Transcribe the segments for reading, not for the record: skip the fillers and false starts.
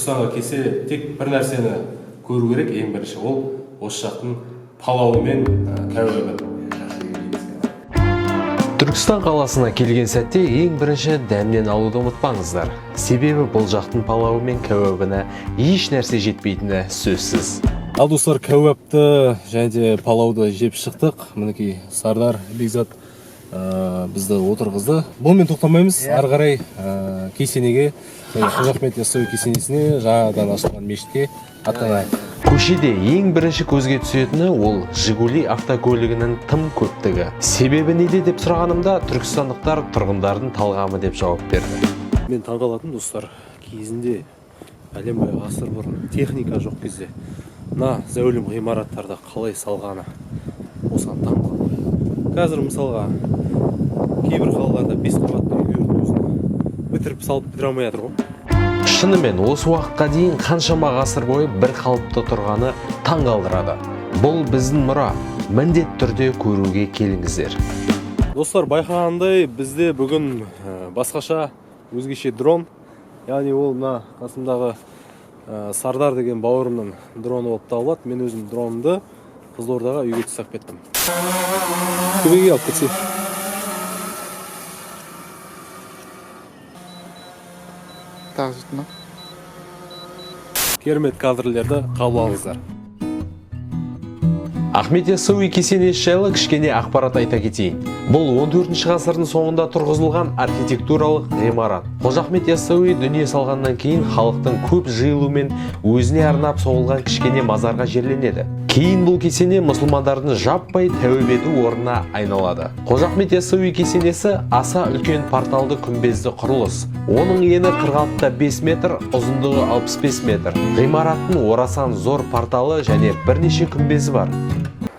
Түркістанға келсе, тек бір нәрсені көру керек ең бірінші, ол осы жақтың палауы мен кәуабы. Түркістан қаласына келген сәтте ең бірінші дәмнен алуды ұмытпаңыздар. Себебі бұл жақтың палауы мен кәуабына еш нәрсе жетпейтіні сөзсіз. Ал, достар, кәуапты және де палауды жеп шықтық. Мінекей, Сардар, Бекзат бізді отырғызды. Бұнымен тоқтамаймыз, ары қарай кесенеге, және Қожа Ахмет Яссауи кесенесіне, жаңадан ашылған мешітке аттанайық. Көшеде ең бірінші көзге түсетіні ол Жигули автокөлігінің тым көптігі. Себебі неде деп сұрағанымда, түркістандықтар тұрғындардың талғамы деп жауап берді. Мен таңқалатыным, достар, кезінде, әлем ғасыр бұрын, техника жоқ кезде мына зәулім ғимараттарды қалай салғаны, осыған таң қаламын. Қазір, мысалға, кейбір қалаларда бес қабатты үйлердің өзін бітіріп, салып бітіре алмай жатыр ғой. Шынымен, осы уақытқа дейін қаншама ғасыр бойы бір қалыпты тұрғаны таң қалдырады. Бұл біздің мұра. Міндетті түрде көруге келіңіздер. Достар, байқағандай, бізде бүгін басқаша, өзгеше дрон, яғни ол мына қасымдағы Сардар деген бауырымның дроны болып табылады. Мен өзім дронымды Қызылордаға үйге тастап кеттім. Төбеге алып кетсе. Тағы жетті ма? Керемет кадрлерді қабыл алыңыздар. Ахмет Яссауи кесенесі жайлы кішкене ақпарат айта кетейін. Бұл 14 ғасырдың соңында тұрғызылған архитектуралық ғимарат. Қожа Ахмет Яссауи дүние салғаннан кейін халықтың көп жиылуымен өзіне арнап соғылған кішкене мазарға жерленеді. Кейін бұл кесене мұсылмандардың жаппай тәубе ету орнына айналады. Қожа Ахмет Яссауи кесенесі аса үлкен порталды күмбезді құрылыс. Оның ені 46,5 метр, ұзындығы 65 метр. Ғимараттың орасан зор порталы және бірнеше күмбезі бар.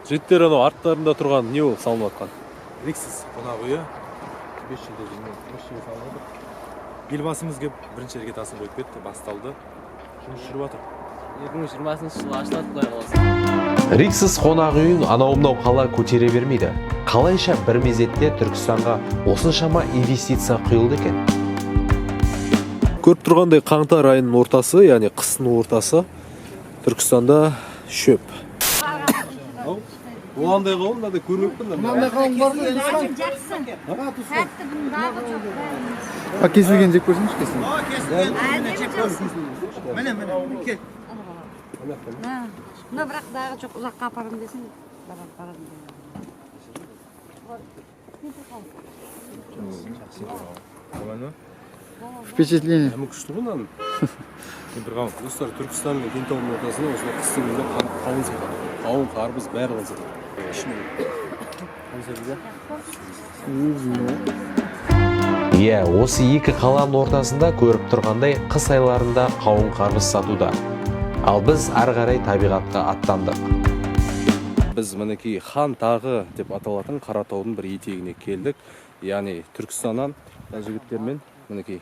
Жігіттер, анау арттарында тұрған не ол салынып жатқан? Риксос қонақ үйі 5 жылда 5 жылда салынып жатыр. Елбасымыз келіп, бірінші іргетасын қойып кетті, басталды, жұмыс жүріп жатыр. 2020 жылы ашылады, құдай қаласа. Риксос қонақ үйін анау мынау қала көтере бермейді. Қалайша бір мезетте Түркістанға осыншама инвестиция құйылды екен? Көріп тұрғандай, қаңтар айының ортасы, яғни қыстың ортасы, Түркістанда шөп. Ол андай қауын, мынадай көрмеппін. Мынандай қауын бар ма? Жақсы. Тәтті, бұның дағы жоқ. А, кесілген жеп көрсеңші, кесілген. Міне, міне, кел. Мына бірақ дағы жоқ, ұзаққа апарам десең, барам, барам. Впечатление. Дәмі күшті ғой мынаның. Кемпір қауын. Достар, Түркістан мен Кентаудың ортасында осындай қыстың күнінде қауын сатады. Қауын, қарбыз, барлығын сатады. Ішіне. Иә, осы екі қаланың ортасында көріп тұрғандай қыс айларында қауын қарбыз сатуда. Ал біз ары қарай табиғатқа аттандық. Біз, мінекей, Хан тағы деп аталатын Қаратаудың бір етегіне келдік. Яғни Түркістаннан мына жігіттермен, мінекей,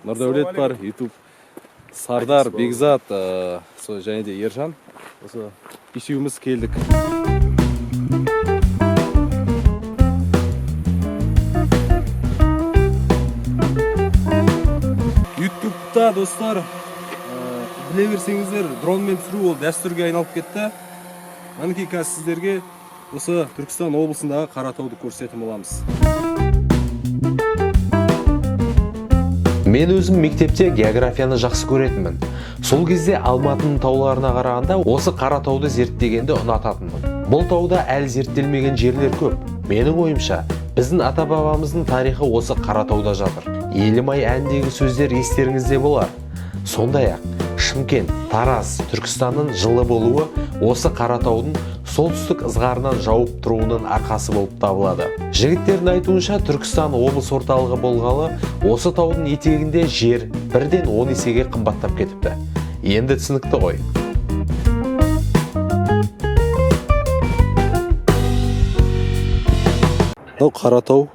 Нұрдәулет бар, Ютуб, Сардар, Бекзат, сол және де Ержан. Осы бесеуіміз келдік. Ютубта, достар, біле берсеңіздер, дронмен түсіру ол дәстүрге айналып кетті. Мінекей, қазір сіздерге осы Түркістан облысындағы Қаратауды көрсететін боламыз. Мен өзім мектепте географияны жақсы көретінмін. Сол кезде Алматының тауларына қарағанда осы Қаратауды зерттегенді ұнататынмын. Бұл тауда әлі зерттелмеген жерлер көп. Менің ойымша, біздің ата бабамыздың тарихы осы Қаратауда жатыр. Елім ай әніндегі сөздер естеріңізде болар. Сондай ақ Шымкент, Тараз, Түркістанның жылы болуы осы Қаратаудың солтүстік ызғарынан жауып тұруының арқасы болып табылады. Жігіттердің айтуынша, Түркістан облыс орталығы болғалы осы таудың етегінде жер бірден 10 есеге қымбаттап кетіпті. Енді түсінікті ғой. Мынау Қаратау,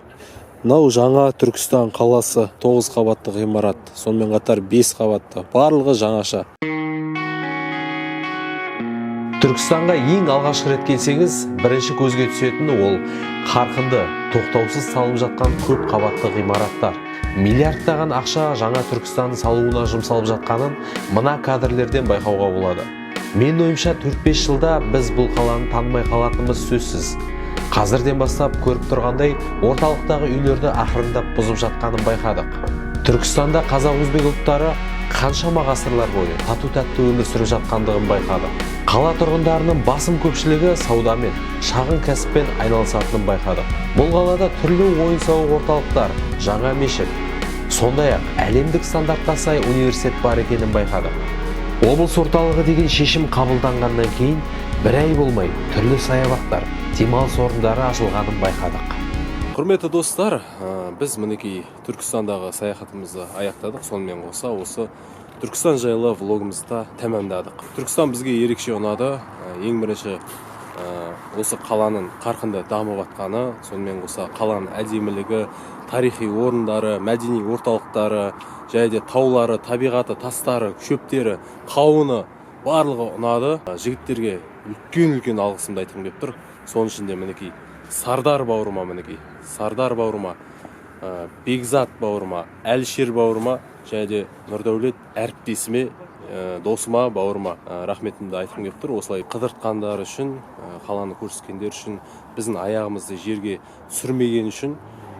мынау жаңа Түркістан қаласы, 9 қабатты ғимарат, сонымен қатар 5 қабатты, барлығы жаңаша. Түркістанға ең алғашқы рет келсеңіз, бірінші көзге түсетіні ол қарқынды, тоқтаусыз салынып жатқан көп қабатты ғимараттар. Миллиардтаған ақша жаңа Түркістанның салуына жұмсалып жатқанын мына кадрлерден байқауға болады. Менің ойымша, 4-5 жылда біз бұл қаланы танымай қалатынымыз сөзсіз. Қазірден бастап көріп тұрғандай, орталықтағы үйлерді ақырындап бұзып жатқанын байқадық. Түркістанда қазақ, өзбек ұлттары қаншама ғасырлар бойы тату тәтті өмір сүріп жатқандығын байқадық. Қала тұрғындарының басым көпшілігі саудамен, шағын кәсіппен айналысатынын байқадық. Бұл қалада түрлі ойын сауық орталықтар, жаңа мешіт, сондай ақ әлемдік стандартқа сай университет бар екенін байқадық. Облыс орталығы деген шешім қабылданғаннан кейін бір ай болмай түрлі саябақтар, демалыс орындары ашылғанын байқадық. Құрметті достар, біз, мінекей, Түркістандағы саяхатымызды аяқтадық. Сонымен қоса осы Түркістан жайлы влогымызды да тәмамдадық. Түркістан бізге ерекше ұнады. Ең бірінші, осы қаланың қарқынды дамып жатқаны, сонымен қоса қаланың әдемілігі, тарихи орындары, мәдени орталықтары және де таулары, табиғаты, тастары, шөптері, қауыны, барлығы ұнады. Жігіттерге үлкен үлкен алғысымды айтқым келіп тұр. Соның ішінде, мінекей, Сардар бауырыма, мінекей, Сардар бауырыма, Бекзат бауырыма, Әлішер бауырыма және де Нұрдәулет әріптесіме, досыма, бауырыма рахметімді айтқым келіп тұр. Осылай қыдыртқандары үшін, қаланы көрсеткендері үшін, біздің аяғымызды жерге түсірмеген үшін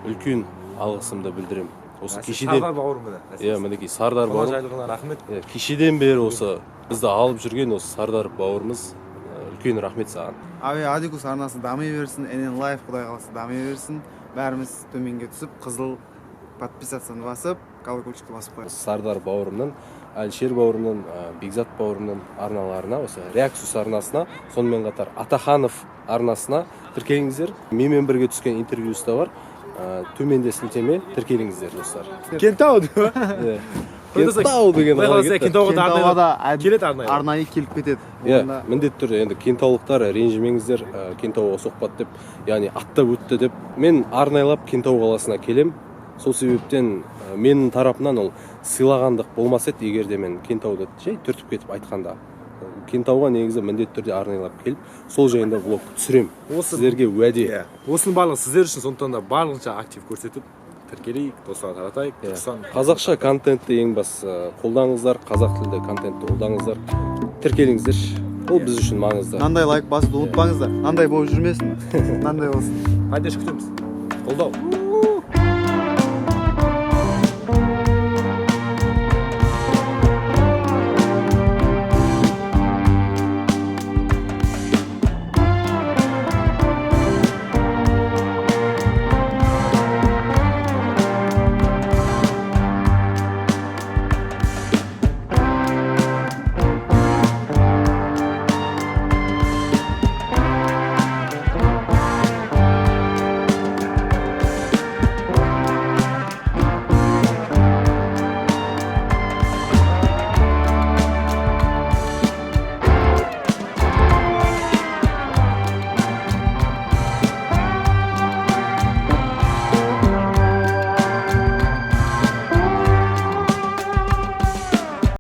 үлкен алғысымды білдіремін. Осы кешеден Сардар бауырым, міне. Иә, мінекей, Сардар бауырым. Жайлығына рахмет. Иә, кешеден бері осы бізді алып жүрген осы Сардар бауырымыз, үлкен рахмет саған. Ави Адикус арнасы дами берсін, NN Life, құдай қаласа, дами берсін. Бәріміз төменге түсіп, қызыл подписаться ны басып, колокольчик ті басып қоямыз. Сардар бауырымның, Әлішер бауырымның, Бекзат бауырымның арналарына, осы Реаксус арнасына, сонымен қатар Атаханов арнасына тіркеліңіздер. Менімен бірге түскен интервьюсы да бар. Төменде сілтеме, тіркеліңіздер, достар. Кентау деп. Иә. Кентау деген Құдай қалай қаласа, кетті? Кентауға да Кентауға арнайы да келеді арнайы. Арнайы келіп кетеді. Иә, Онда міндетті түрде. Енді кентаулықтар, ренжімеңіздер, Кентауға соқпады деп, яғни аттап өтті деп. Мен арнайлап Кентау қаласына келем. Сол себептен менің тарапымнан ол сыйлағандық болмас еді, егер де мен Кентауды жай түртіп кетіп айтқанда. Кентауға негізі міндетті түрде арнайлап келіп, сол жайында влог түсірем. Осы Сіздерге уәде. Иә. Осының барлығы сіздер үшін, сондықтан да барынша актив көрсетіп, тіркелейік, достарға таратайық. Иә. Түркістан. Қазақша контентті ең бастысы қолдаңыздар, қазақ тілді контентті қолдаңыздар, тіркеліңіздерші. Ол біз үшін маңызды. Мынандай лайк басуды ұмытпаңыздар. Мынандай болып жүрмесін, мынандай болсын. Поддержка күтеміз. Қолдау.